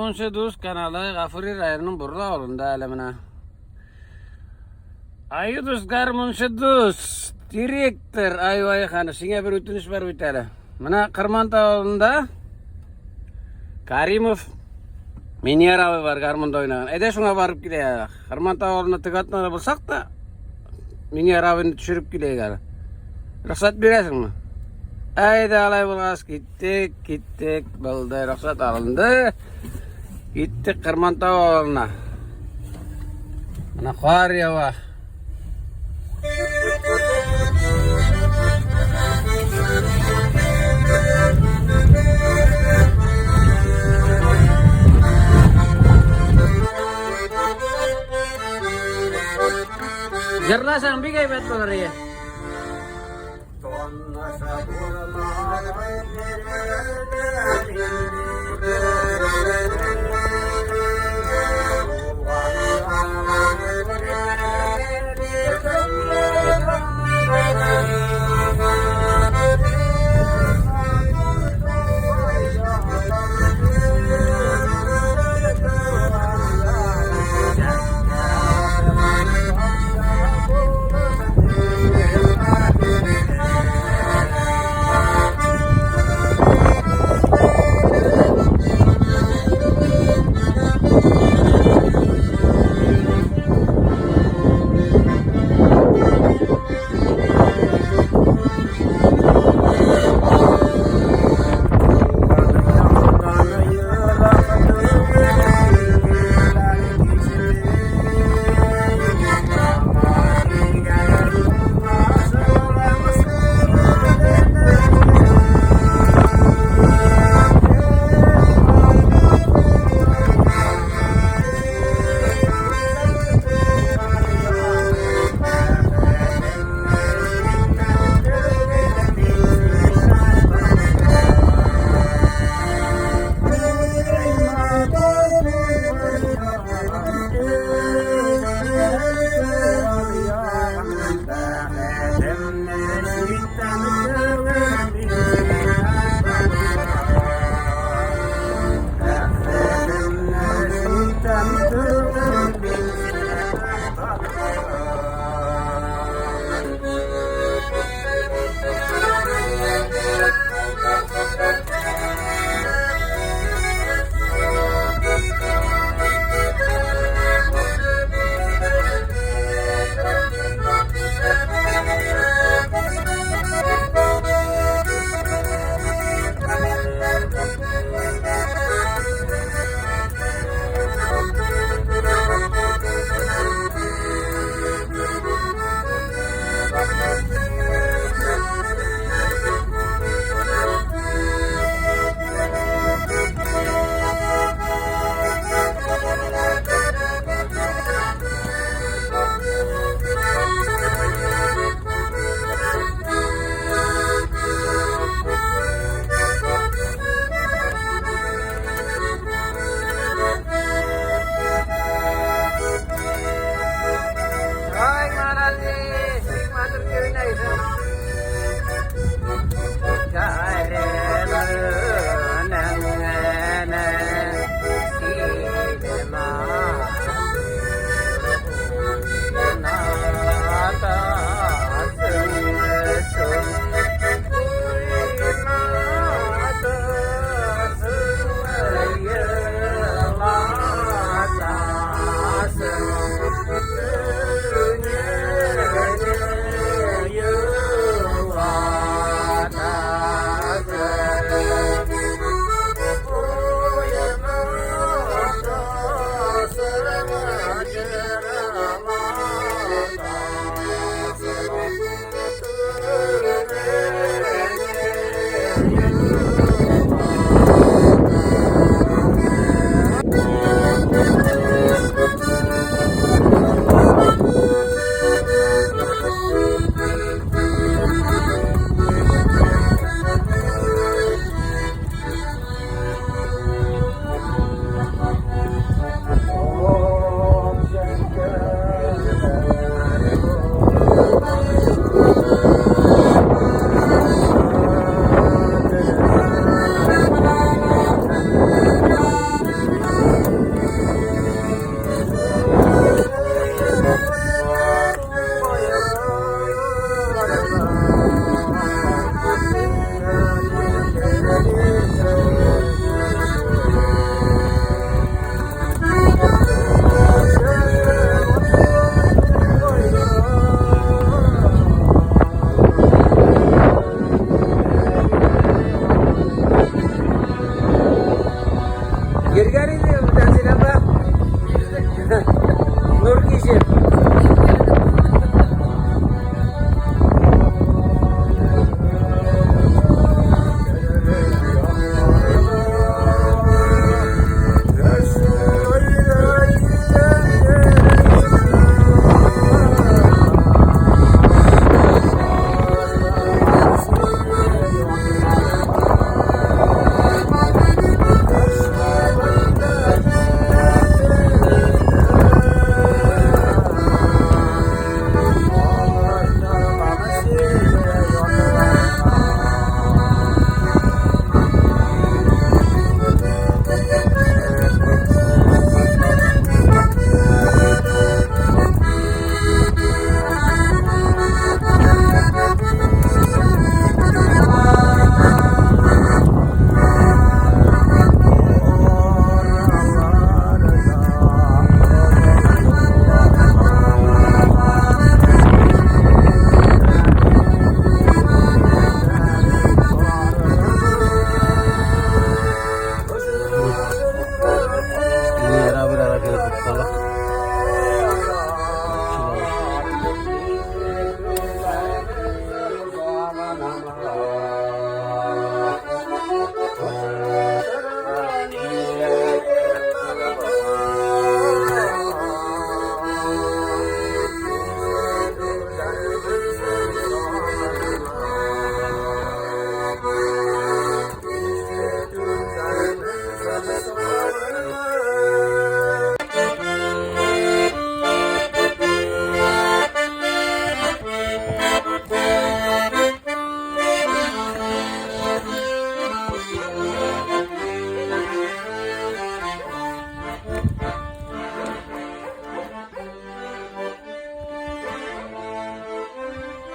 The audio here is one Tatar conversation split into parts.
Гармунчы дус каналы Гафури районының Бурлы авылында әле менә. Аю дус, гармунчы дус, директор Аю Айханов, сиңа бер үтенеч бар бит әле. Менә Кырманта авылында Каримов Минияр абый бар гармунда уйнаган. Әйдә шуңа барып киләйек. Кырманта авылына теге атнада булсак та, Минияр абыйны төшереп киләйек әле. Рөхсәт бирәсеңме? Әйдә алай булгач, киттек, киттек. Булды, рөхсәт алынды. Киттек Кырмантау авылына. Менә кар ява. Җырласаң бик әйбәт булыр иде. Ай, молодец! Бик матур уйнайсың.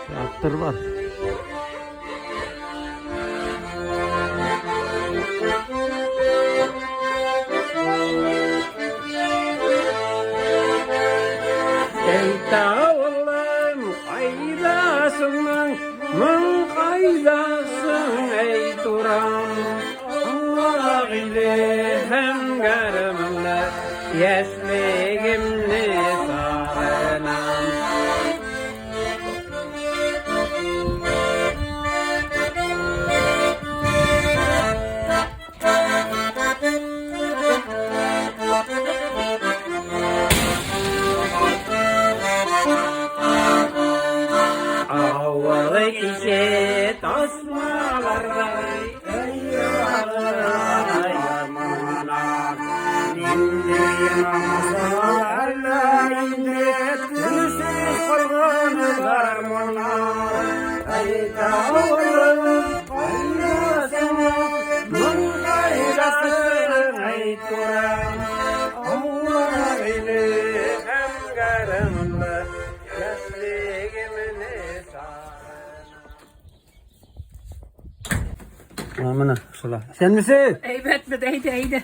Трактор бар. Әй, кайдасың, моң кайдасың, әй, турам. Аллах иле һәм гарымны, яшьлегемне сагынам. Авылы кичә тасмаларда инде төсез калган гармуннар. Әйт, авылым, кайдасың, моң кайдасың, әйт, турам. Аулак иле һәм гармунлы яшьлегемне сагынам. Менә шулай. Исәнмесез? Әйбәтме, әйдә, әйдә.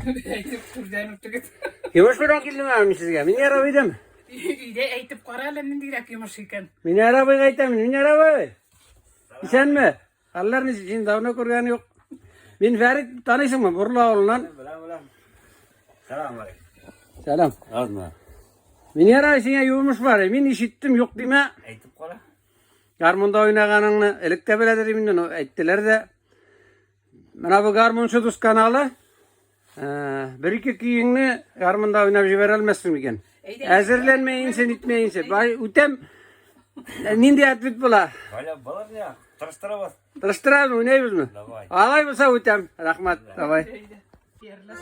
Әйтеп күрдән үттегез. Йомыш белән килдем әле мин сезгә. Мин ярап идем. Өйдә әйтеп кара әле ниндирәк йомыш икән. Мин ярап әйтәм, мин ярап. Исәнме? Хәлләр ничек? Син давно күргән юк. Мин Фәрит, таныйсыңмы? Бурла авылыннан. Беләм, беләм. Сәлам алейкум. Сәлам. Азмы? Мин ярап сиңа йомыш бар. Мин ишеттем, юк димә. Әйтеп кара. Гармунда уйнаганыңны элек тә беләдер инде, но әйттеләр дә. Менә бу гармунчы дус каналы. Бер ике көеңне гармунда уйнап җибәрә алмассың микән? Әзерләнмәенчә, нитмәенчә. Бай үтәм. Нинди ответ була? Валя, булыр я. Тырыштырабыз. Тырыштырабыз, уйнайбызмы? Давай. Алай булса үтәм. Рәхмәт, давай. Әйдә. Ярлы.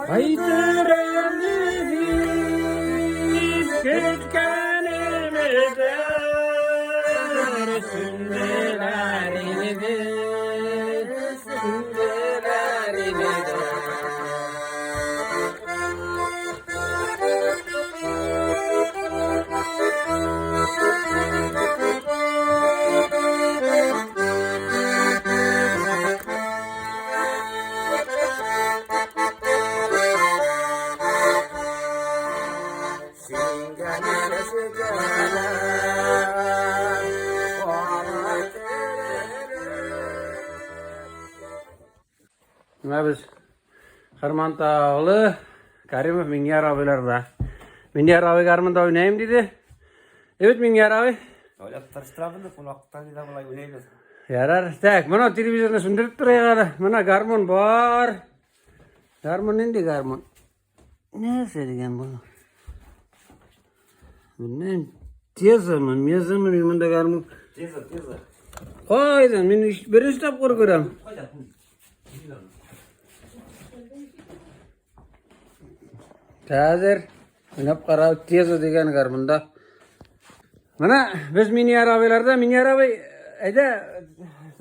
Кайтыр әле дип көткәнемдә сүнделәр инде, сүнделәр инде. Менә без Хармантаулы Каримов Миньяр абыйларда. Миньяр абый гармунда уйныйм диде. Evet Миньяр абый. Ойлап тырыштырабыз да, кунактан да болай уйнайбыз. Ярар. Так, менә телевизорны сүндереп торыйк әле. Менә гармун бар. Гармун нинди гармун? Нәрсә дигән бу? Белмим. Тезамы, мезамы мин монда гармун. Теза, теза. Кайдан? Мин беренче тапкыр күрәм. Кайда? Хәзер уйнап карау теза дигән гармунда. Менә без Миньяр абыйларда, Миньяр абый, әйдә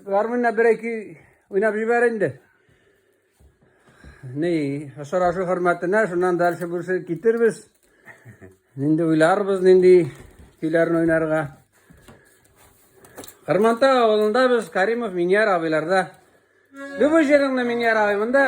гармунда бер ике уйнап җибәр инде. ни, очрашу хөрмәтенә, шуннан дальше больше китербез. Нинди уйларбыз, нинди көйләрне уйнарга. Кырманта авылында без Каримов Миньяр абыйларда. Любой җырыңны Миньяр абый монда.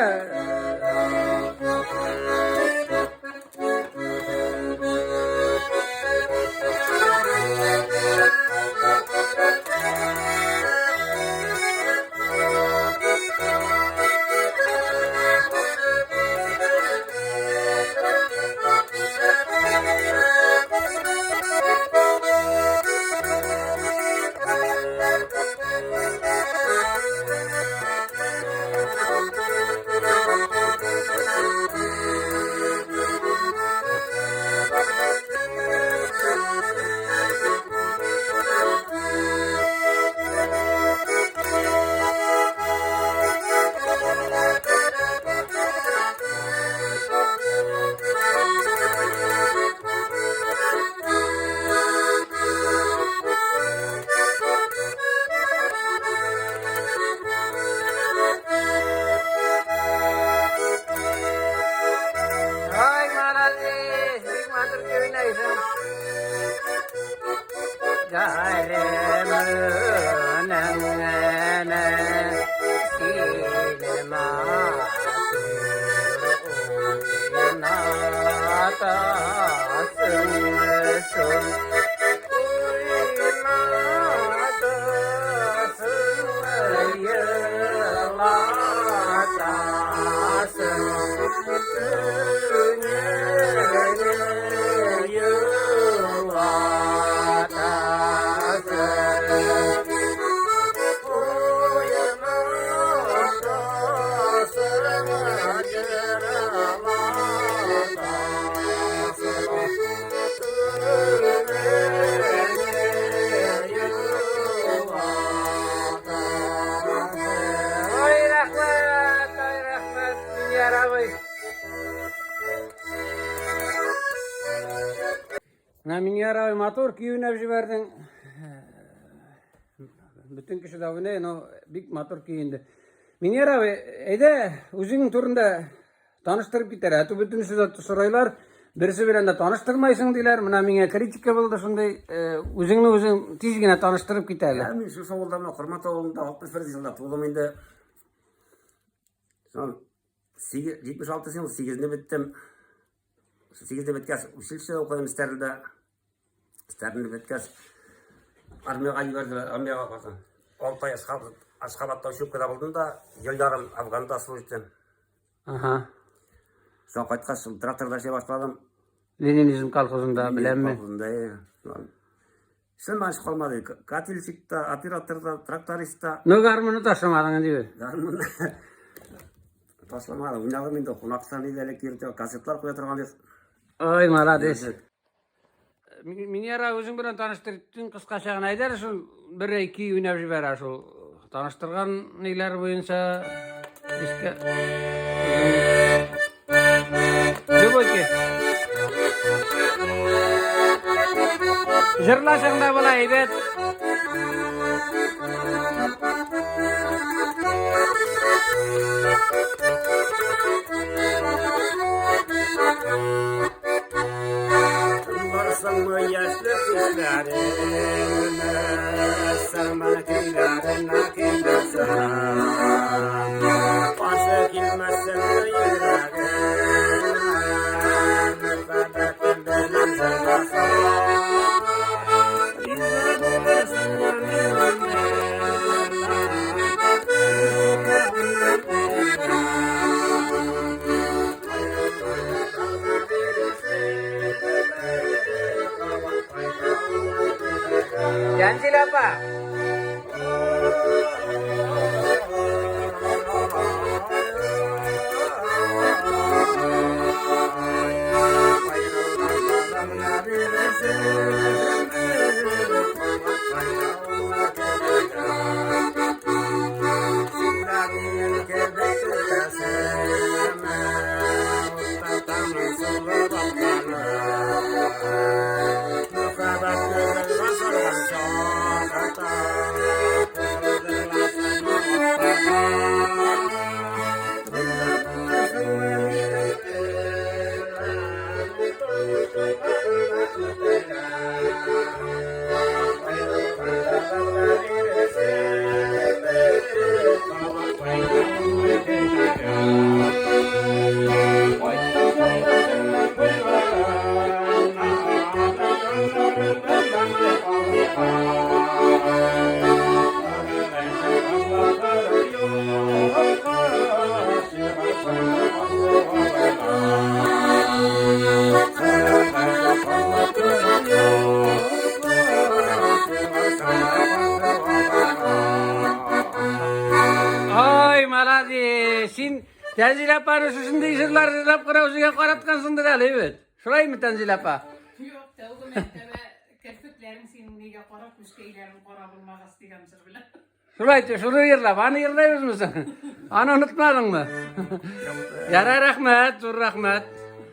Ай, молодец, бик матур көйнәйсең. Ай, рәхмәт, ай, рәхмәт, Миньяр абый. Менә Миньяр абый матур көй уйнап җибәрдең. Бөтен кеше дә уйный, но бик матур көй инде. Миньяр абый, әйдә, үзең турында таныштырып кит әле. Ә то бөтенесе дә сорайлар, берсе белән дә таныштырмайсың диләр. Менә миңа критика булды шундый. Үзеңне үзең тиз генә таныштырып кит әле. Ә мин шушы авылда, менә Кормат авылында 61 елда тудым инде. Соң 76 ел 8-не беттем. 8-не беткәч, училище укыдым Стәрледә. Стәрле беткәч, армиягә җибәрделәр, армиягә бардым. 6 ай Ашхабадта учебкада булдым да, ел ярым Афганда служить. Ага. Соң кайткач, тракторда эшли башладым. Ленинизм колхозында, беләмме? Колхозында, Шын эш калмады. Кательщик та, оператор да, тракторист та. Ну, гармунны ташламадың инде. Гармунны ташламадым. Уйнадым инде, кунактан иде әле киртә, кассетлар куя торган идек. Ой, молодец. Минера үзең белән таныштырдың кыскача гына. Әйдә шул бер ике уйнап җибәр шул таныштырган ниләр буенча искә. Любой ки. Җырласаң да була әйбәт. Барсаңмы яшьлек хисләреңне, сарма көйләренә көйләсәң, каршы килмәсен йөрәгеңә, мәхәббәтем белән җырласаң, илдә булырсың Җәнзил апа. Тәнзилә апаны шушындый җырлар җырлап кына үзеңә караткансыңдыр әле, бит. Шулаймы, Тәнзилә апа? Юк, тәүге мәртәбә керфекләрең синең нигә кара, күзкәйләрең кара булмагас дигән җыр белән. Шулай итеп, шуны йырлап, аны йырлайбызмы соң? Аны онытмадыңмы? Ярар, рәхмәт, зур рәхмәт.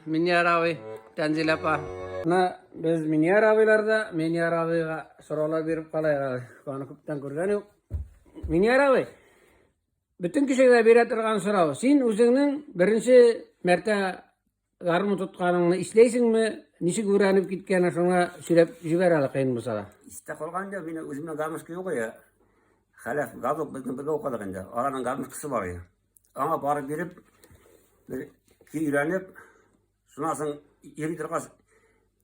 Миньяр абый, Тәнзилә апа. Менә без Миньяр абыйларда, Миньяр абыйга сораулар биреп калайык әле. Аны күптән күргән юк. Миньяр абый, бөтен кешегә бирә торган сорау. Син үзеңнең беренче мәртә гармун тотканыңны исләйсеңме? Ничек өйрәнеп киткәнен шуңа сөйләп җибәр әле кыен булса да. Истә калган инде, минем үземнең гармушка юк иде. Хәләф Газов безнең бергә укыдык инде. Араның гармушкасы бар иде. Аңа барып биреп, бер көй өйрәнеп, шуннан соң йөри торгач,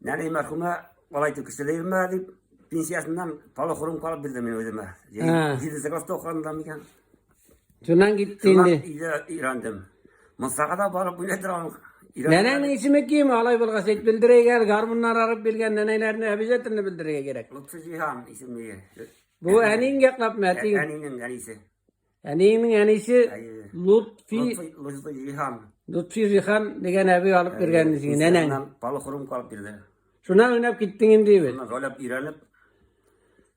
нәни мәрхүмә алай итеп кешеләр йөрмә дип, пенсиясеннән полухром алып бирде мин үземә. Җиденче класста укыганда микән? Шуннан китте инде. Өйдә өйрәндем. Мунсага да барып уйнай торган. Нәнәңнең исеме кем? Алай булгач әйт белдерәйек әле. Гармуннар алып биргән нәнәйләрне обязательно белдерергә кирәк. Лутфи Җиһан исемле. Бу әниең яклапмы, әтиң? Әнинең әнисе. Әниеңнең әнисе Лутфи Лутфи Җиһан. Лутфи Җиһан дигән әби алып биргән сиңа нәнәң. Полухром алып бирде. Шуннан уйнап киттең инде бит. Шуннан гөләп өйрәнеп.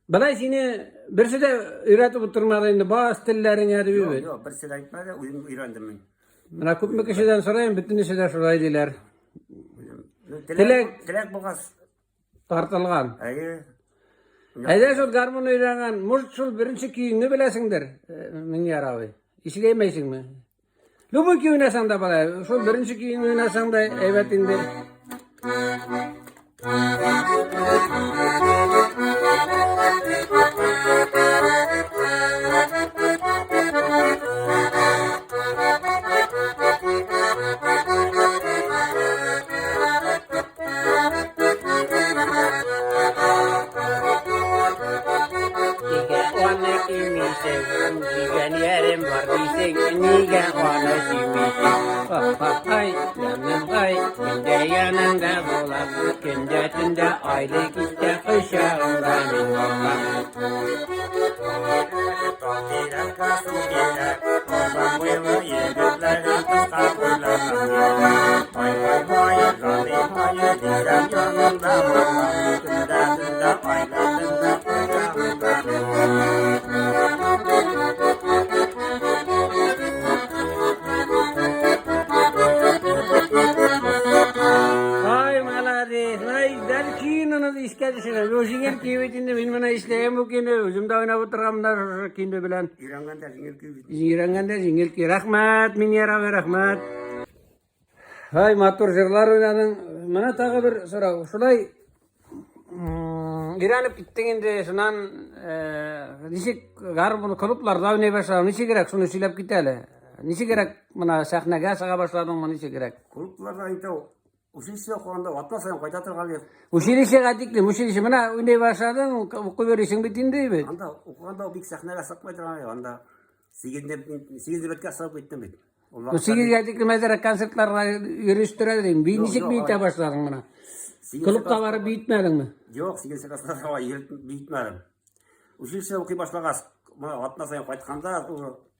Болай сине берсе дә өйрәтеп утырмады инде, бас телләреңә дип бит. Юк, берсе дә әйтмәде, үзем өйрәндем мин. Менә күпме кешедән сорыйм, бөтенесе дә шулай диләр. Теләк, теләк булгач тартылган. Әйе. Әйдә шул гармун өйрәнгән, может шул беренче көеңне беләсеңдер, Миньяр абый. Ишеләймәйсеңме? Любой көй уйнасаң да була. Шул беренче көйне уйнасаң да әйбәт инде. Нигә аны имисең, дигән ярем бар дисең, нигә аны сөймисең? Ай, җаным ай, мин дә яныңда булам, көндә төндә айлы кичтә кочагыңда мин булам. Ай, молодец. Менә дәл көен аны искә төшерә. Бу җиңел көй бит инде. Мин моны эшләгән бу көйне. Үзем дә уйнап утырган менә шушы көйне белән. Өйрәнгәндә җиңел көй бит. Өйрәнгәндә җиңел көй. Рәхмәт, Миньяр абый, рәхмәт. Ай, матур җырлар уйнадың. Менә тагы бер сорау. Шулай өйрәнеп киттең инде, шуннан ничек гармун клубларда уйный башладың, ничегрәк шуны сөйләп кит әле. Ничегрәк менә сәхнәгә чыга башладыңмы, ничегрәк? Клубларда инде училище укыганда атна саен кайта торган идек. Училищега тиклем, училище менә уйный башладың, укый йөрисең бит инде бит. Анда укыганда бик сәхнәгә чыкмый торган идек, анда сигезне беткәч чыгып киттем бит. Ну, сигезгә тиклем әзерәк концертларга йөрештерә идең. Би ничек биетә башладың менә? Клубка барып биетмәдеңме? Юк, сигезенче класста шулай йөреп биетмәдем. Училище укый башлагач, менә атна саен кайтканда,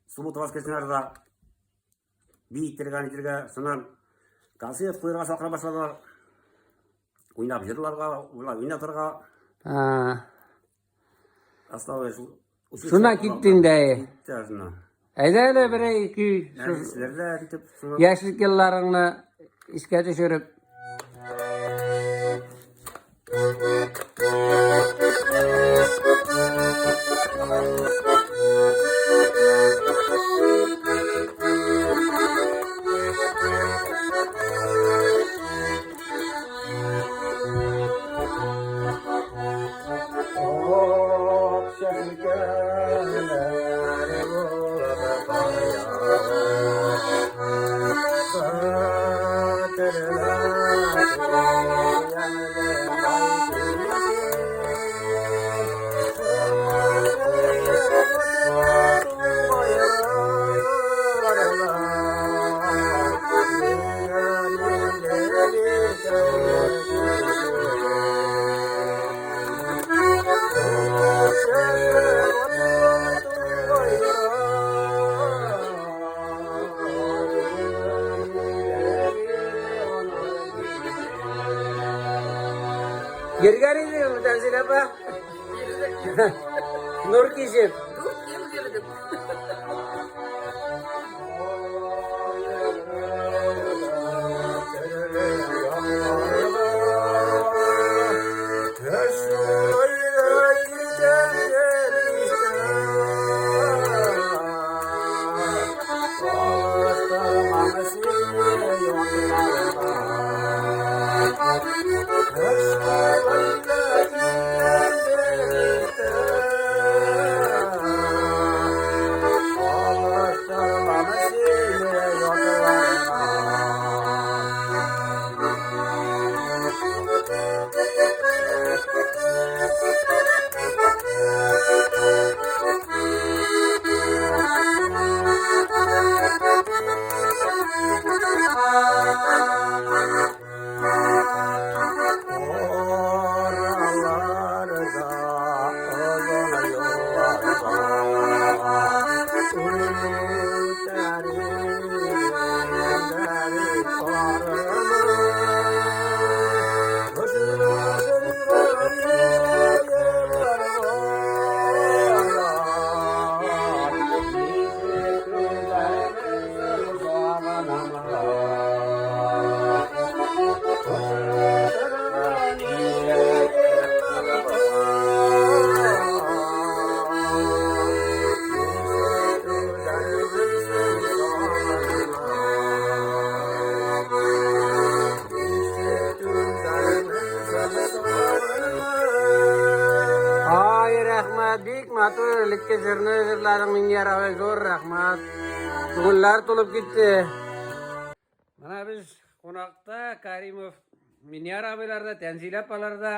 суббота воскресеньеләрдә биетергә, нитергә, шуннан концерт куярга чакыра башладылар. Уйнап җырларга, уйнатырга. Основной шул. Шуннан киттең дә. Китте шуннан. Әйдә әле берәй көй. Нәрсәләрдә итеп шуны. Яшьлек елларыңны искә төшереп. Йөргән идегезме, Тәнзилә апа? Нур кичеп. 4 ел йөрдек. Ай, рәхмәт, бик матур элекке җырны җырладың, Миньяр абый, зур рәхмәт. Күңелләр тулып китте. Менә без кунакта Каримов Миньяр абыйларда, Тәнзилә апаларда.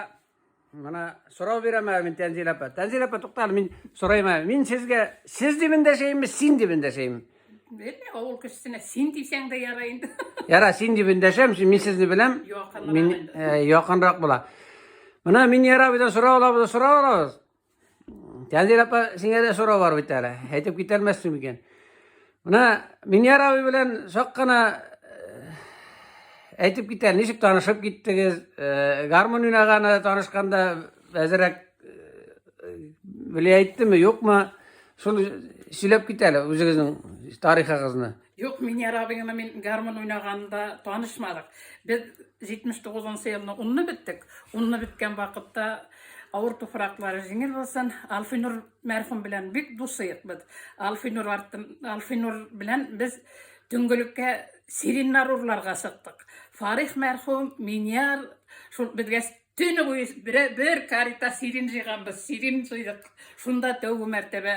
Менә сорау бирәм әле мин Тәнзилә апа. Тәнзилә апа, тукта әле, мин сорыйм әле. Мин сезгә сез дип эндәшәйемме, син дип эндәшәйемме? Белмим, авыл кешесенә син дисәң дә ярай инде. Яра, син дип эндәшәм, мин сезне беләм. Якынрак Мин инде. Якынрак була. Менә Миньяр абыйдан сорау алабыз, сорау алабыз. Тәнзилә апа, сиңа дә сорау бар бит әле. Әйтеп китәлмәссең микән? Менә Миньяр абый белән чак кына әйтеп китәр, ничек танышып киттегез? Гармун уйнаганы танышканда әзерәк белә әйттеме, юкмы? Шул сөйләп кит әле үзегезнең тарихыгызны. Юк, Миньяр абыйны мин гармун уйнаганда танышмадык. Без 79 елны унны беттек. Унны беткән вакытта авыр туфраклары җиңел булсын. Алфинур мәрхүм белән бик дусыек без. Алфинур артын, Алфинур белән без төнгелеккә сириннар урларга чыктык. Фарих мәрхүм, Миньяр шул безгә төне буе бер карита сирин җыйганбыз, сирин җыйдык. Шунда тәүге мәртәбә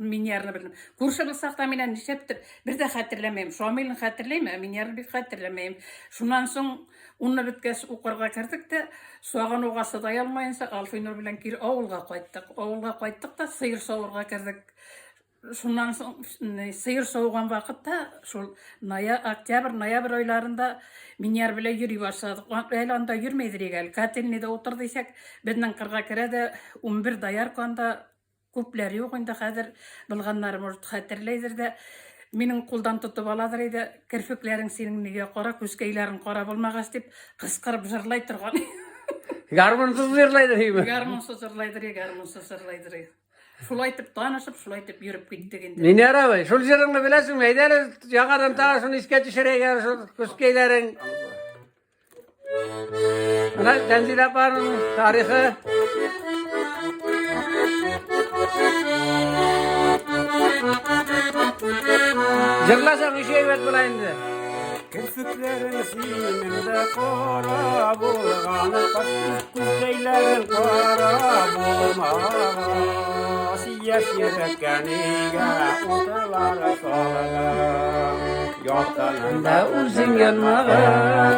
Миньярны белдем. Күрше булсак та мин нишләптер бер дә хәтерләмәйм. Шамилне хәтерләйм, ә Миньярны бик хәтерләмәйм. Шуннан соң унны беткәч укырга кердек тә, сагынуга чыдай алмаенча Алфинур белән кире авылга кайттык. Авылга кайттык та сыер савырга кердек. Шуннан соң сыер сауган вакытта шул ная, октябрь, ноябрь айларында Миньяр белән йөри башладык. Әле анда йөрмәйдер әле. Котельныйда утыр дисәк, безнең кырга керә дә 11 доярка анда күпләр юк инде хәзер, булганнары может хәтерләйдер дә. Минем кулдан тотып аладыр иде, керфекләрең синең нигә кара, күзкәйләрең кара булмагач дип кычкырып җырлай торган. Гармунсыз җырлайдыр име? Гармунсыз җырлайдыр, гармунсыз җырлайдыр. Шулай итеп танышып, шулай итеп йөреп киттек инде. Миняр абый, шул җырыңны беләсеңме? Әйдә әле яңадан тагы шуны искә төшерәйек әле шул күзкәйләрең. Менә Тәнзилә апаның тарихы. Җырласаң еще әйбәт була инде. Керфекләрең синең дә кара булган, күзләрең кара булмаган. Яшь йөрәккә нигә утлар салган? Ятканында үзең янмаган.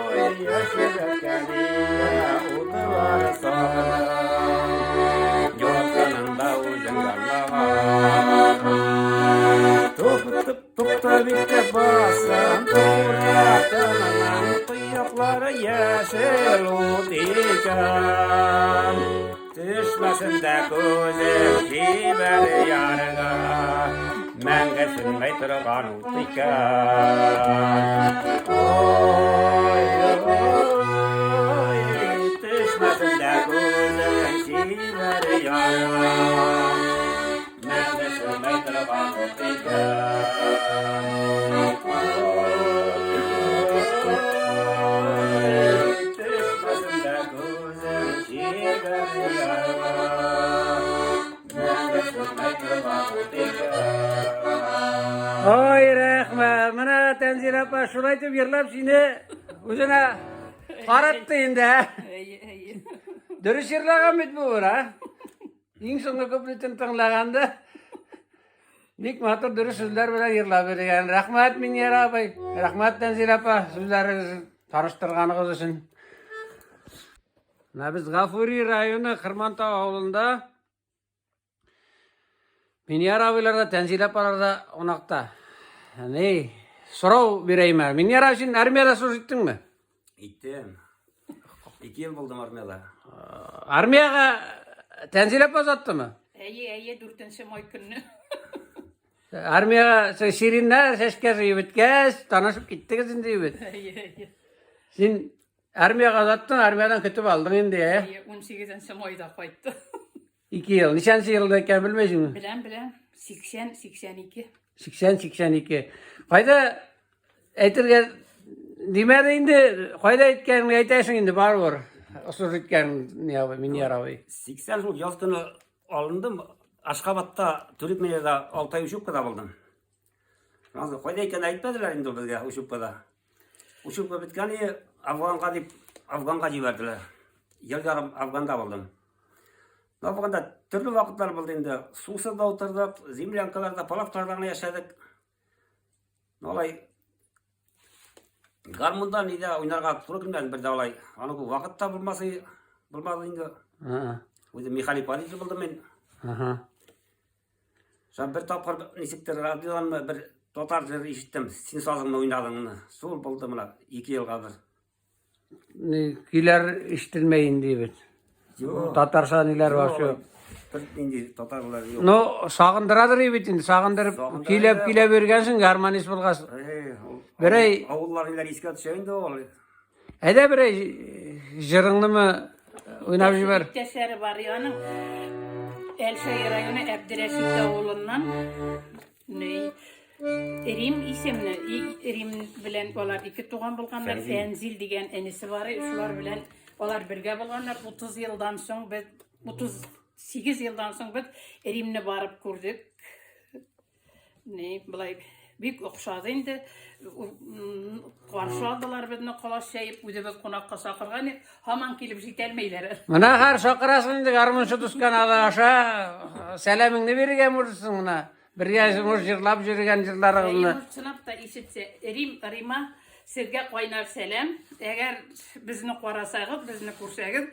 Ой, яшь йөрәккә нигә утлар салган? Ятканында үзең янмаган. Туктап, туктап итеп басам, туктатыннан тояклары яшел ут икән. Төшмәсен дә күзем җибәр ярга. Мәңге сүнмәй торган ут икән. Ой, ой, төшмәсен дә күзең чибәр ярга. Мәңге сүнмәй торган ут икән. Ой, төшмәсен дә күзең чибәр ярга. Ой, рәхмәт. Менә Тәнзилә апа шулай итеп йырлап сине үзенә каратты инде, ә? Әйе, әйе. Дөрес йырлаган бит бу, а? Иң соңгы куплетын тыңлаганда бик матур дөрес сүзләр белән йырлап биргән. Рәхмәт, Миньяр абый. Рәхмәт, Тәнзилә апа, сүзләрегез таныштырганыгыз өчен. Менә без Гафури районы Кырмантау авылында Миньяр абыйларда, Тәнзилә апаларда кунакта. Ни, сорау бирәйме? Миньяр абый, син армиядә служить иттеңме? Иттем. Ике ел булдым армиядә. Армиягә Тәнзилә апа озаттымы? Әйе, әйе, 4 май көнне. Армиягә сириннәр чәчкә җыеп беткәч, танышып киттегез инде бит. Әйе, әйе. Син армиягә озаттың, армиядән көтеп алдың инде, ә? Әйе, 18 майда кайтты. Ике ел. Ничәнче елда икән белмәйсеңме? Беләм, беләм. 80, 82. 80, 82. Кайда әйтергә димәде инде, кайда әйткәнеңне әйтәсең инде барыбер. Служить иткән Миньяр абый. 80 шул яз көне алындым. Ашхабадта, Төрекмениядә 6 ай учебкада булдым. Шуннан соң кайда икәнен әйтмәделәр инде безгә учебкада. Учебка беткән и Афганга дип, Афганга җибәрделәр. Ел ярым Афганда булдым. Афганда төрле вакытлар булды инде. Сусыз да утырдык, землянкаларда, палаткаларда гына яшәдек. Алай гармунда нидә уйнарга туры килмәде бер дә алай. Аны бу вакыт та булмасы булмады инде. Үзем механик водитель булдым мин. Ага. Шул бер тапкыр ничектер радиодан бер татар җыры ишеттем. Син сазыңны уйнадыңны. Шул булды менә ике елга бер. Ни, көйләр ишетелмәй инде бит. Юк. Татарча ниләр бар шул. Бер нинди татарлар юк. Ну, сагындырадыр бит инде, сагындырып Сагындыра көйләп инде. көйләп йөргәнсең, гармонист булгач. Эй, ул Берәй- авыллар ниләр искә төшә инде ул. Әйдә берәй җырыңнымы уйнап җибәр. Иптәшләре бар аның. Әлшәй районы Әбдерәшит авылыннан. Ни, Рим исемле, Рим белән алар ике туган булганнар. Фәнзил дигән энесе бар, шулар белән алар бергә булганнар. 30 елдан соң без 38 елдан соң без Римне барып күрдек. Ни, былай бик охшады инде. Каршы алдылар безне колач җәеп, үзебез кунакка чакырган идек, һаман килеп җитәлмәйләр. Менә хәр чакырасың инде гармунчы дус каналы аша сәламеңне бирергә можсың менә. Бергә муж җырлап йөргән җырларыгызны. Әйе, чынлап та ишетсә, Рим, Рима, сезгә кайнар сәлам. Әгәр безне карасагыз, безне күрсәгез,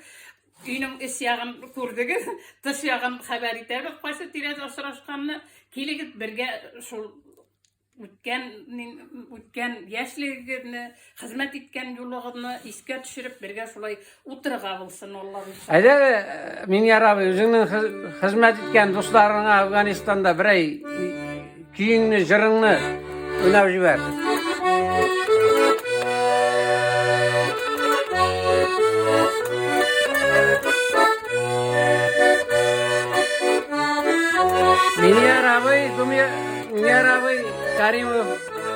өйнең эч ягын күрдегез, тыш ягын хәбәр итәбез, кайсы тирәдә очрашканны. Килегез бергә шул үткән үткән яшьлегегезне, хезмәт иткән юлыгызны искә төшереп, бергә шулай утырырга булсын, Алла боерса. Әйдә, Миньяр абый, үзеңнең хезмәт иткән дусларыңа Афганистанда берәй көеңне, җырыңны уйнап җибәр. Миньяр абый, Миньяр абый Каримов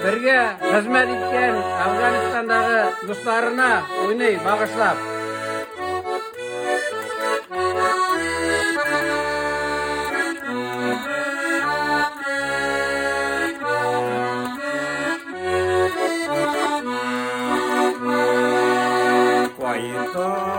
бергә хезмәт иткән Афганистандагы дусларына уйный багышлап. Кайтам.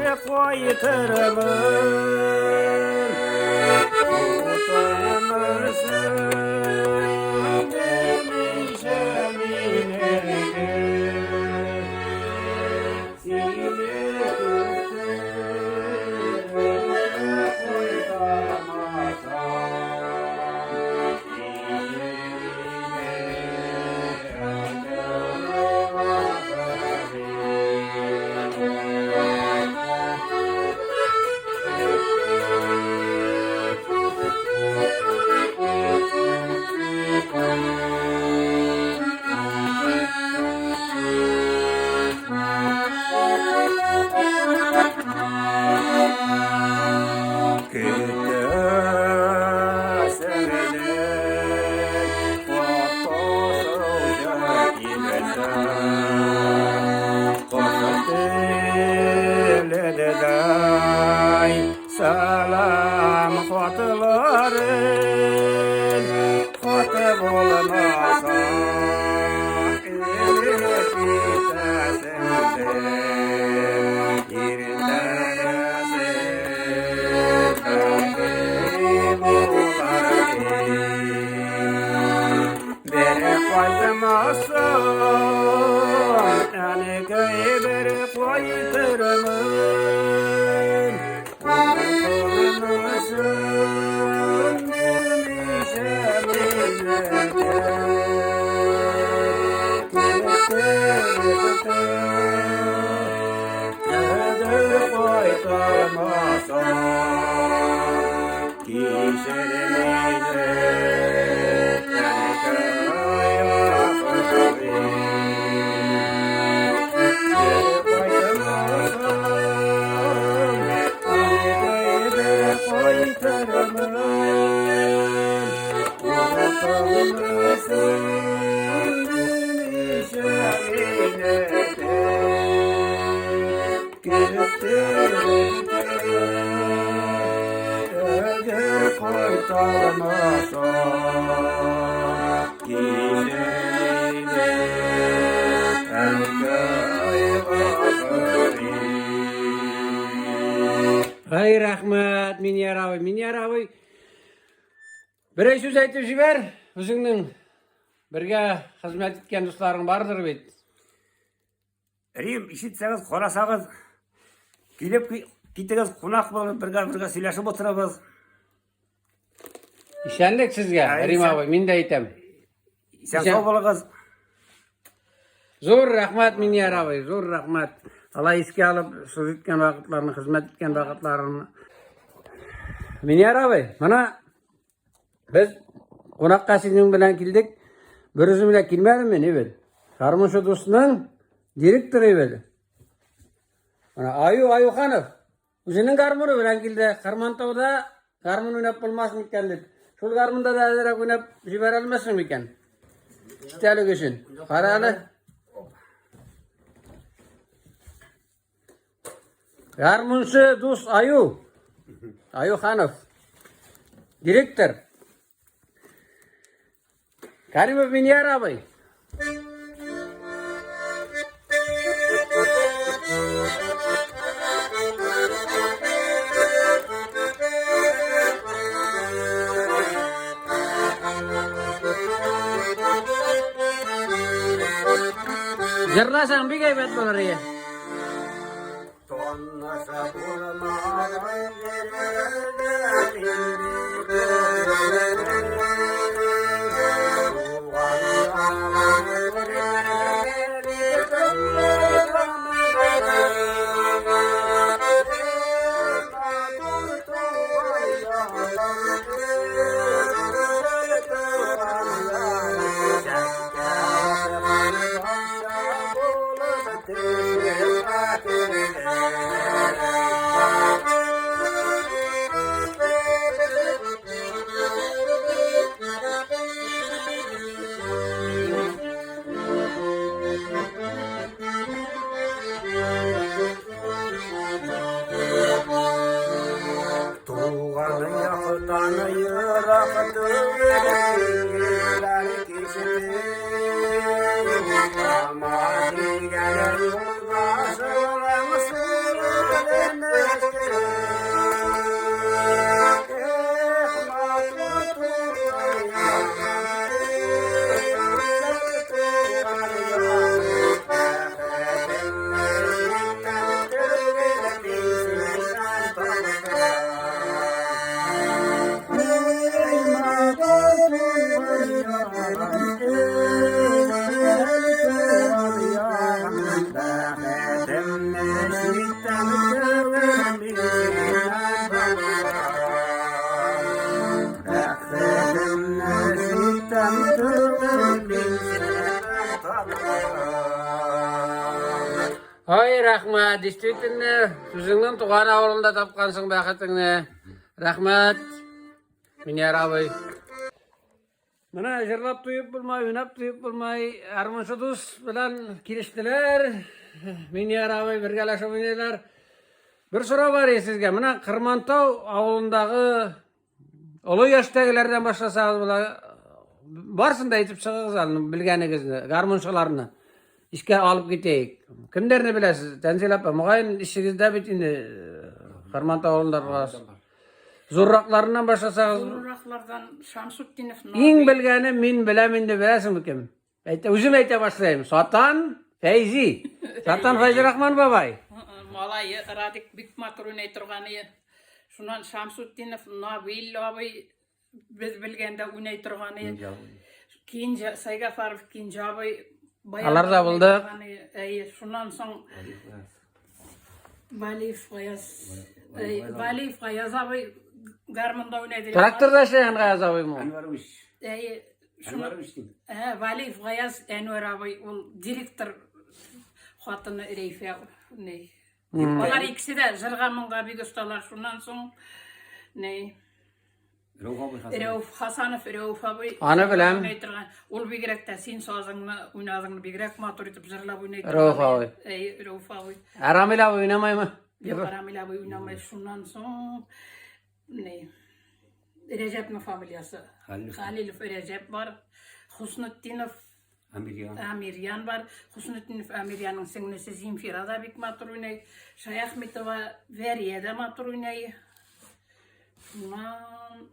Бер кайтырмын. Утымны сүндермичә минеке. Сине көтеп, кайтармасам, Salam xatırların, xatı olmasa elif Beri koymasam, yani beri koytırmın. Ай, рәхмәт, Минияр абый, Минияр абый. Берәй сүз әйтеп җибәр, үзеңнең бергә хезмәт иткән дусларың бардыр бит. Рим, ишетсәгез, карасагыз, килеп китегез, кунак булып бергә-бергә сөйләшеп утырабыз. Исәнлек сезгә, Рим абый, мин дә әйтәм. Исән сау булыгыз. Зур рәхмәт, Минияр абый, зур рәхмәт. Алай искә алып, сүз иткән вакытларны, хезмәт иткән вакытларны. Минияр абый, менә без кунакка синең белән килдек. Бер үзем белән килмәдем мин, бит. Гармунчы дусның директоры бит. Менә Аю Аюханов үзенең гармуны белән килде. Кармантауда гармун уйнап булмас микән дип. Шул гармунда да әзрәк уйнап җибәрә алмассың микән? Истәлек өчен. Кара әле. Гармунчы дус Аю. Аюханов. Директор. Каримов Минияр абый. Җырласаң бик әйбәт булыр иде. Тоннаша булмаган җирләрдә инде Туган яктан ерак түгел, диңгезләр кичеп, Ама дигән юлдашым сүрелеп Ай, рәхмәт, действительно, үзеңнең туган авылыңда тапкансың бәхетеңне. Рәхмәт, Миняр абый. Менә җырлап туеп булмай, уйнап туеп булмай, гармунчы дус белән килештеләр. Миняр абый бергәләшеп уйныйлар. Бер сорау бар сезгә. Менә Кырмантау авылындагы олы яшьтәгеләрдән башласагыз була. Барсын да әйтеп чыгыгыз әле, белгәнегезне, гармунчыларны. Искә алып китәйек. Кемнәрне беләсез? Тәнзил апа, мөгаен ишегездә бит инде Кырмантау авылында буласыз. Зурракларыннан башласагыз. Зурраклардан Шамсутдинов. Иң белгәне мин беләм инде, беләсеңме кем? Әйтә, үзем әйтә башлыйм. Сатан Фәйзи. Сатан Фәйзирахман бабай. Малае Радик бик матур уйный торган иде. Шуннан Шамсутдинов Набил абый без белгәндә уйный торган иде. Кинҗа Сайгафаров Кинҗа абый Алар да булды. Әйе, шуннан соң Валиев Гаяз. Валиев Гаяз абый гармунда уйнайды. Тракторда эшләгән Гаяз абыймы? Әнвәрович. Әйе. Әнвәрович дим. Ә, Валиев Гаяз Әнвәр абый, ул директор хатыны Рәйфә ни. Алар икесе дә җырга моңга бик осталар. Шуннан соң ни Рәүф абый Хасанов. Рәүф Хасанов, Рәүф абый. Аны беләм. Уйный торган. Ул бигрәк тә син сазыңны уйнадыңны бигрәк матур итеп җырлап уйный торган. Рәүф абый. Әй, Рәүф абый. Ә Рамил абый уйнамаймы? Юк, Рамил абый уйнамай. Шуннан соң ни Рәҗәпнең фамилиясе. Халилов. Халилов Рәҗәп бар. Хуснутдинов Амирьян. Амирьян бар. Хуснутдинов Амирьянның сеңлесе Земфира да бик матур уйный. Шаяхметова Вәрия дә матур уйный. Шуннан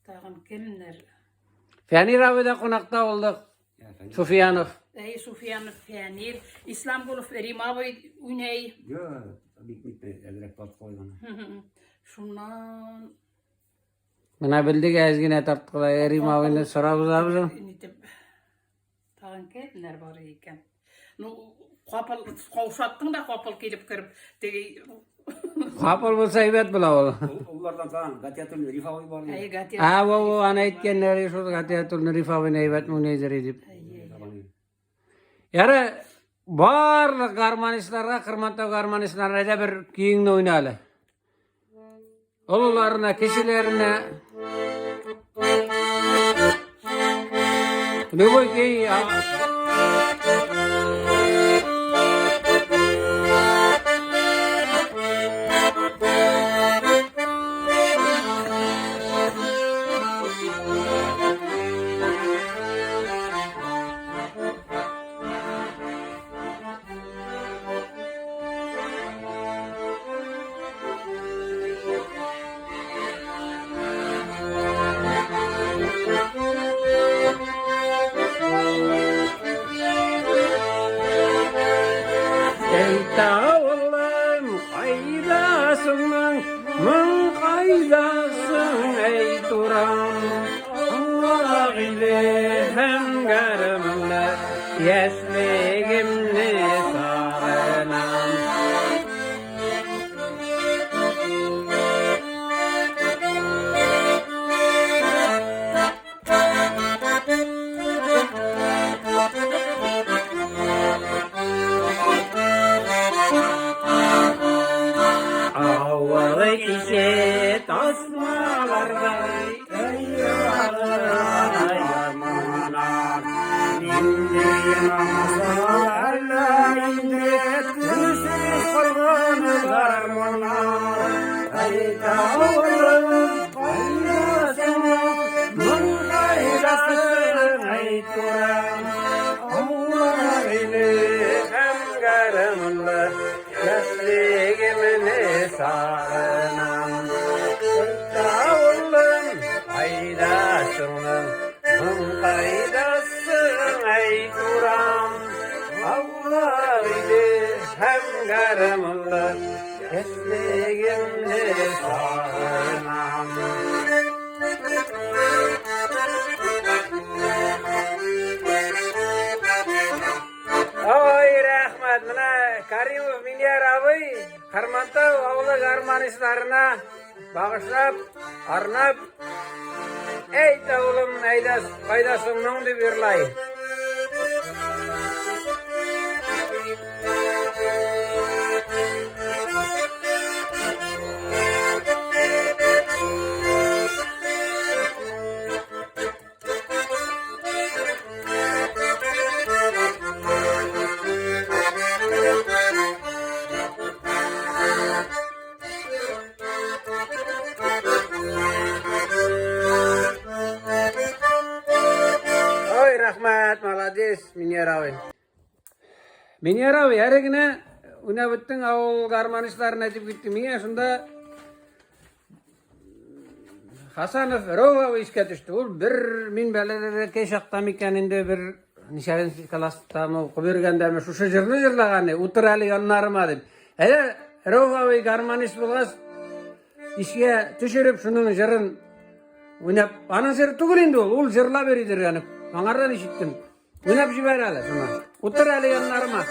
тагын кемнәр? Фәнир абый да кунакта булдык. Суфиянов. Әй, Суфиянов Фәнир, Исламгулов Рим абый уйный. Юк, бик бик әзрәк тартып куйган. Шуннан Менә белдек әз генә тарткалай Рим абыйны сорап узабыз. Нитеп тагын кемнәр бар икән? Ну, капыл каушаттың да капыл килеп кереп, теге Капыл булса әйбәт була ул. Уллардан тагын Гатиятуллин Риф абый бар. Әй, Гатият. Ә, во, во, аны әйткәннәре шул Гатиятуллин Риф абыйны әйбәт уйныйдыр дип. Яры, барлык гармонистларга, Кырмантау гармонистларына әйдә бер көеңне уйна әле. Олыларына, кечеләренә. Любой көй. Әй, кайдасың, моң кайдасың, әй, турам. Аулак иле һәм гарымны, яшьлегемне сагынам. Авылы кичә тасмалардай, Яшьлегемне сагынам. Авылым, кайдасың, моң кайдасың, әй турам. Аулак иде һәм гармунлы, яшьлегемне сагынам. Ой, рәхмәт, менә Каримов Миняр абый Кармантау авылы гармонистларына багышлап, арнап, Әйт, авылым, әйдә, кайдасың моң дип йырлай. Молодец, Миньяр абый. Миньяр абый, әле генә уйнап үттең, авыл гармонистларын әйтеп киттең. Миңа шунда Хасанов Рәүф абый искә төште. Ул бер мин бәләкәй чакта микән инде бер ничәнче класстамы укып йөргәндәме шушы җырны җырлаган, утыр әле яннарыма дип. Әле Рәүф абый гармонист булгач, искә төшереп шуның җырын уйнап, аның җыры түгел инде ул, ул җырлап йөридер янып. Аңардан ишеттем. Уйнап җибәр әле шуны. Утыр әле яннарыма.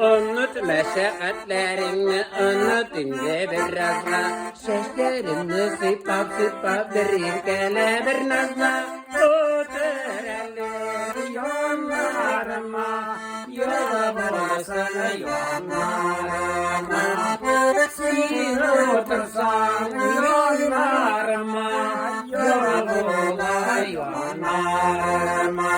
Онут мәшәкатьләреңне, онут инде беразга. Чәчләреңне сыйпап-сыйпап бер иркәлә, бер назла. Утыр әле яннарыма, юлы булсын яннарыма. Син утырсаң яннарыма, юлы була яннарыма.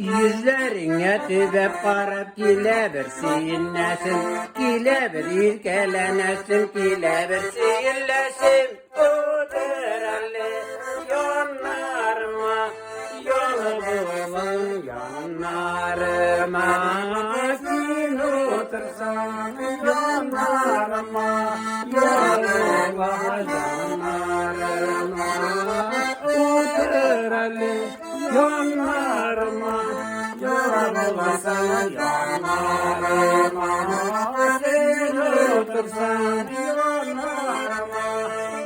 Йөзләреңә төбәп карап килә бер сөенәсем, килә бер иркәләнәсем, килә бер сөенәсем. Утыр әле яннарыма, ялы булың яннарыма. Син утырсаң яннарыма, ялы була яннарыма. Утыр әле яннарыма, ялы буласың яннарыма. Син утырсаң яннарыма,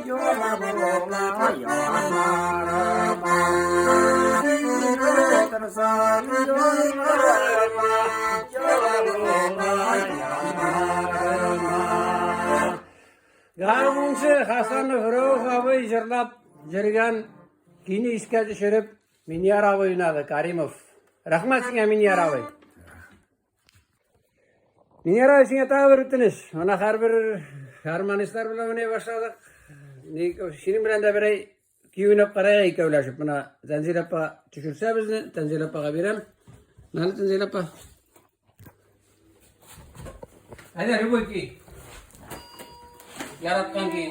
ялы була яннарыма. Син утырсаң яннарыма, ялы була яннарыма. Гармунчы Хасанов Рәүф абый җырлап йөргән көйне искә төшереп, Миньяр абый уйнады, Каримов. Рәхмәт сиңа, Миньяр абый. Миньяр абый, сиңа тагы бер үтенеч. Менә һәрбер гармонистлар белән уйный башладык. Синең белән дә берәй көй уйнап карайык икәүләшеп. Менә Тәнзилә апа төшерсә безне, Тәнзилә апага бирәм. Менә Тәнзилә апа. Әйдә, любой көй. Яраткан көй.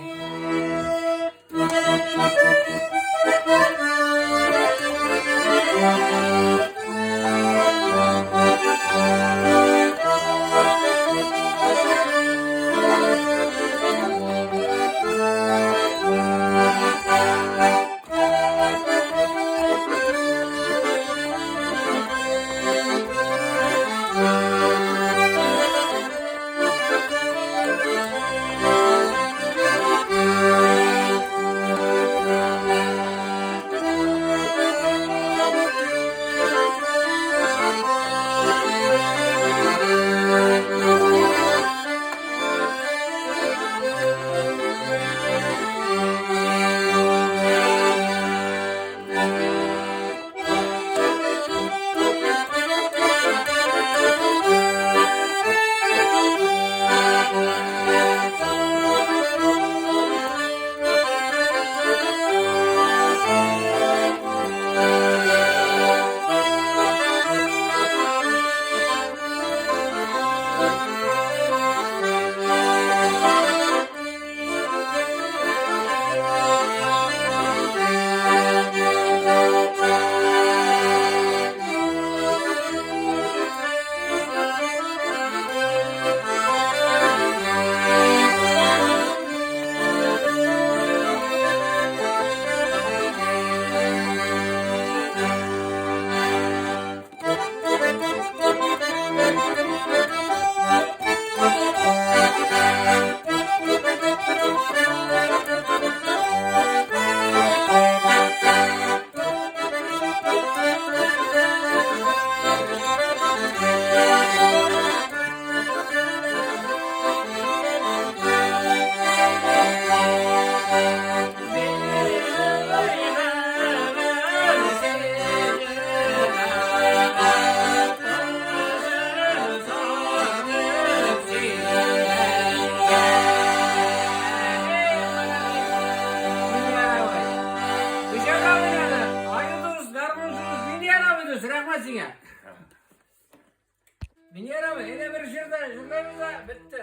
Миньяр абый, әйдә бер җыр да җырлыйбыз да, бетте.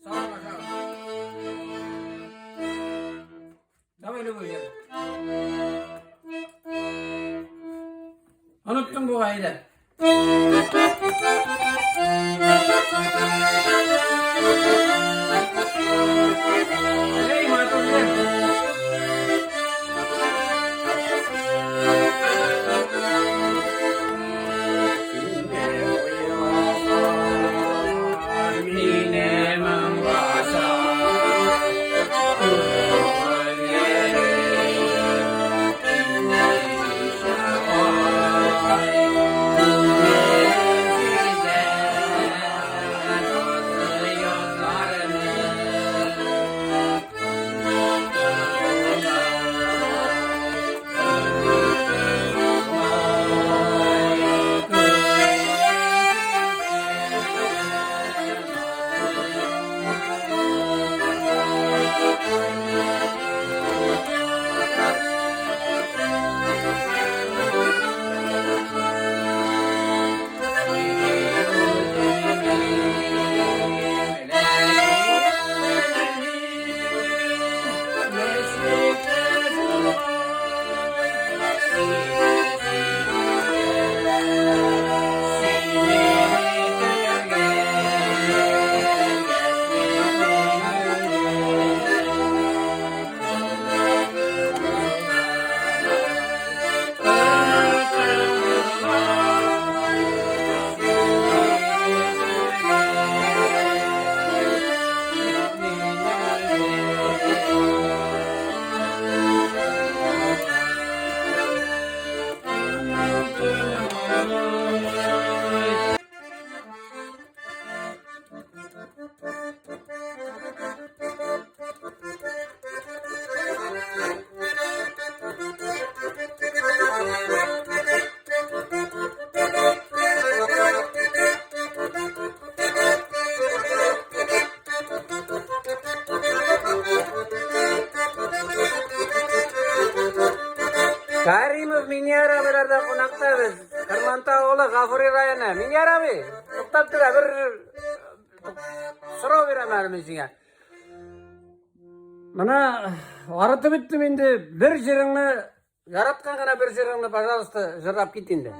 Салам, Давай любой җыр. Оныттың бугай, әйдә. Эй, матур җыр. Минем Каримов Миньяр абыйларда кунакта без. Кырманта авылы Гафури районы. Миньяр абый, туктап тор, бер сорау бирәм әле мин сиңа. Менә арытып беттем инде. Бер җырыңны, яраткан гына бер җырыңны, пожалуйста, җырлап кит инде.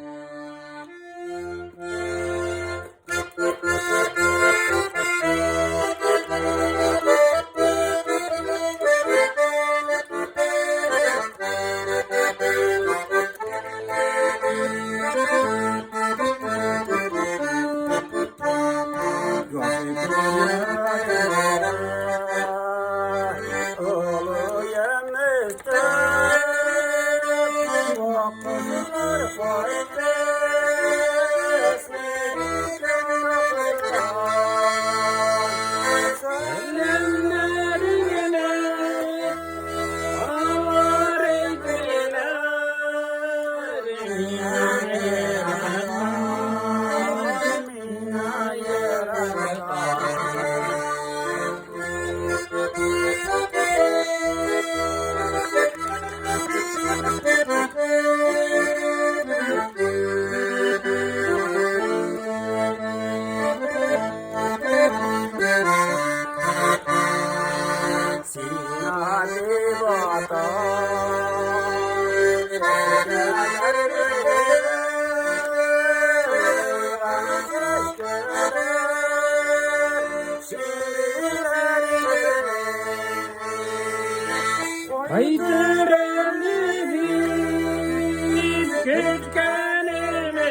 Кайтыр әле дип көткәнемдә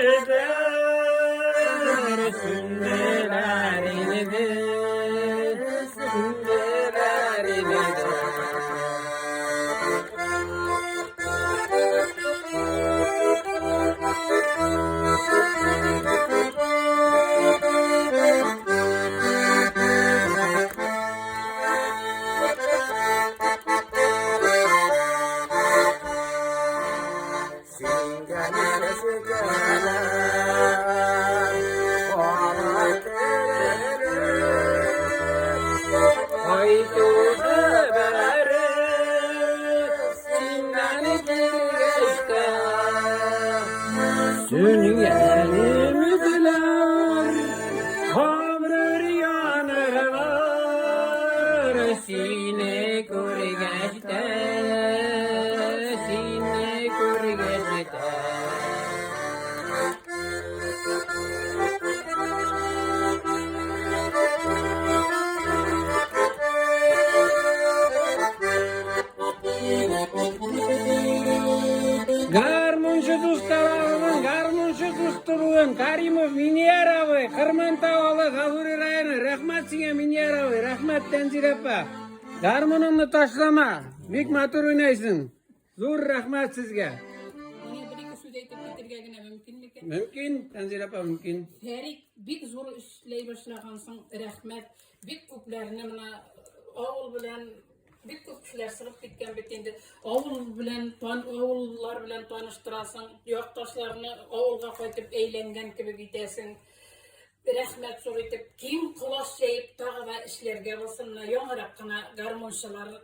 сүнделәр инде, сүнделәр инде. Каримов Минияр абый, Кырмантау авылы, Гафури районы. Рәхмәт сиңа, Минияр абый, рәхмәт, Тәнзилә апа. Гармуныңны ташлама, бик матур уйнайсың. Зур рәхмәт сезгә. Миңа бер-ике сүз әйтеп китергә генә мөмкин микән? Мөмкин, Тәнзилә апа, мөмкин. Фәрит, бик зур эшләй башлагансың, рәхмәт. Бик күпләрне менә авыл белән бик күп кешеләр чыгып киткән бит инде. Авыл белән тан авыллар белән таныштырасың, якташларны авылга кайтып әйләнгән кебек итәсең. Рәхмәт зур итеп, киң колач җәеп тагы да эшләргә булсын. Менә яңарак кына гармунчылар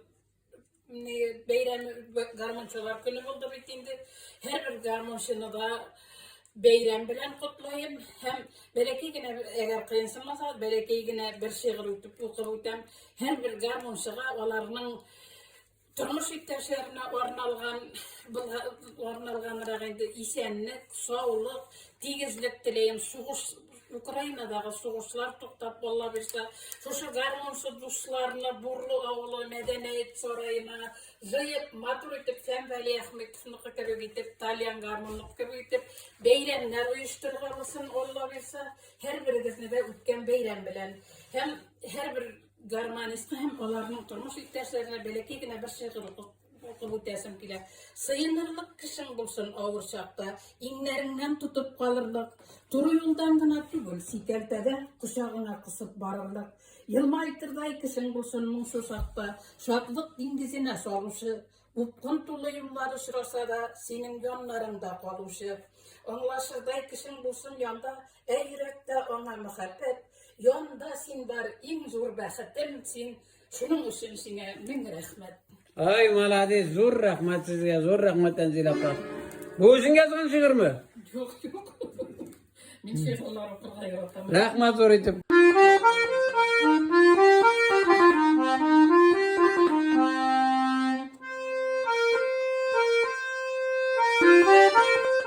бәйрәм гармунчылар көне булды бит инде. Һәрбер гармунчыны да бәйрәм белән котлыйм һәм бәләкәй генә, әгәр кыенсынмаса, бәләкәй генә бер шигырь үтеп укып үтәм. Һәрбер гармунчыга аларның тормыш иптәшләренә арналган арналганрак инде исәнлек, саулык, тигезлек теләем. Сугыш Украинадагы сугышлар туктап, Алла бирсә, шушы гармунчы дусларны Бурлы авылы мәдәният сараена җыеп, матур итеп Фән Вәлиәхметовныкы кебек итеп, тальян гармунныкы кебек итеп бәйрәмнәр оештырырга булсын, Алла бирсә, һәрберегезне дә үткән бәйрәм белән. Һәм һәрбер гармонистка һәм аларның тормыш иптәшләренә бәләкәй генә бер шигырь укып Укып үтәсем килә. Сыенырлык кешең булсын авыр чакта, иңнәреңнән тотып калырлык, туры юлдан гына түгел, сикәлтәдә кочагыңа кысып барырлык, елмайтырдай кешең булсын моңсу чакта, шатлык диңгезенә салучы, упкын тулы юллар очраса да, синең яннарыңда калучы, аңлашырдай кешең булсын янда, ә йөрәктә аңа мәхәббәт, янда син бар, иң зур бәхетем син, Шуның өчен сиңа мең рәхмәт. Ай, молодец, зур рәхмәт сезгә, зур рәхмәт, Тәнзилә апа. Бу үзең язган шигырьме? Юк, юк. Мин шигырьләр укырга яратам. Рәхмәт зур итеп. Thank you.